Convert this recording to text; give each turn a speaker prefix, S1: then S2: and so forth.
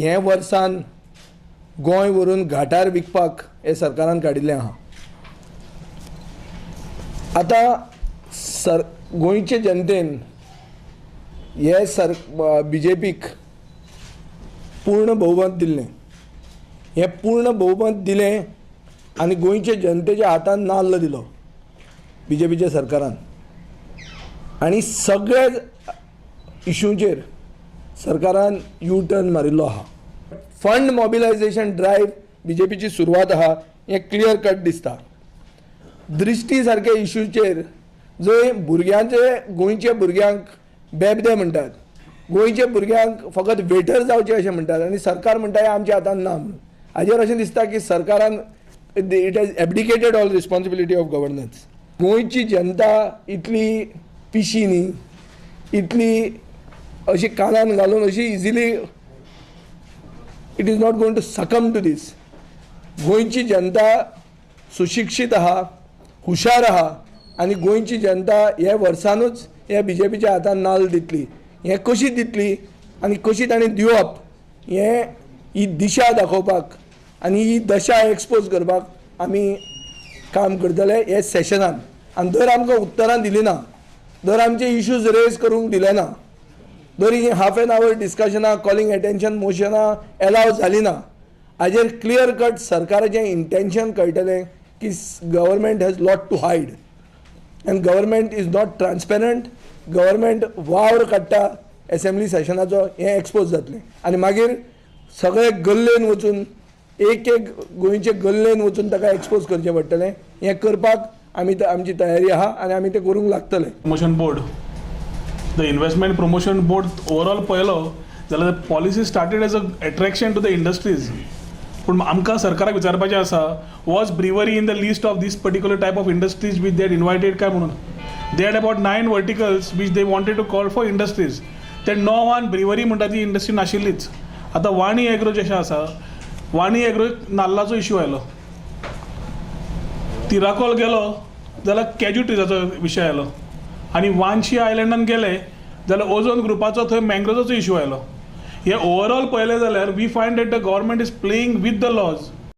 S1: हे वर्सान गोंय व्हरून घाटार विकपाक हे सरकारान काडिल्लें आहा. आतां सर गोंयचे जनतेन हे सर बीजेपीक पूर्ण बहुमत दिल्लें. हें पूर्ण बहुमत दिलें आनी गोंयचे जनतेच्या हातान नाल्ल दिलो बीजेपीच्या सरकारान आनी सगळे इशूंचेर सरकारान यू टर्न मारिल्लो आहा. फंड मोबिलायझेशन ड्रायव्ह बीजेपीची सुरवात आहा हें क्लियर कट दिसता. दृश्टी सारक्या इशूचेर जंय भुरग्यांचे गोंयच्या भुरग्यांक बेबदे म्हणटात, गोंयच्या भुरग्यांक फकत वेटर जावचे अशें म्हणटात आनी सरकार म्हणटा हें आमच्या हातान ना म्हणून. हाजेर अशें दिसता की सरकारान it has abdicated all responsibility of governance. गोंयची जनता इतली पिशी न्ही, इतली अशी कानान घालून अशी easily it is not going to succumb to this. गोंयची जनता सुशिक्षीत आहा, हुशार आहा आनी गोंयची जनता हे वर्सानूच हे बीजेपीच्या हातान नाल्ल दितली. हें कशी दितली आनी कशी ताणें दिवप हें ही दिशा दाखोवपाक आनी ही दशा एक्सपोज करपाक आमी काम करतले हे सेशनान. आनी जर आमकां उत्तरां दिली ना, जर आमचे इश्यूज रेज करूंक दिले ना, जर ही हाफ एन our डिस्कशनां, कॉलिंग एटेन्शन मोशनां एलाव जाली ना, हाजेर क्लियर कट सरकाराचें इंटेन्शन कळटलें की government has lot to hide and government is not transparent. Government वावर काडटा एसेंब्ली सेशनाचो, हें एक्सपोज जातलें आनी मागीर सगळे गल्लेन वचून, एक एक गोंयचे गल्लेन वचून ताका एक्सपोज करचें पडटलें. हें करपाक आमी आमची तयारी आहा आनी आमी तें करूंक लागतले.
S2: Promotion board, the Investment Promotion Board overall पळयलो जाल्यार policy started as a attraction to the industries, पूण आमकां सरकाराक विचारपाचें आसा, was brewery in the list of this particular type of industries which they had invited काय म्हणून? They had about nine verticals which they wanted to call for industries. ते णवान brewery म्हणटा ती industry नाशिल्लीच. आतां वाणी एग्रो जशें आसा, वाणी एग्रो नाल्लाचो इश्यू आयलो. तिराकोल गेलो जाल्यार कॅज्यू ट्रिजाचो विशय आयलो आनी वानशी आयलंडान गेले जाल्यार ओझोन ग्रुपाचो थंय मँग्रोजाचो इश्यू आयलो. हे ओवरऑल पळयलें जाल्यार we find that the government is playing with the laws.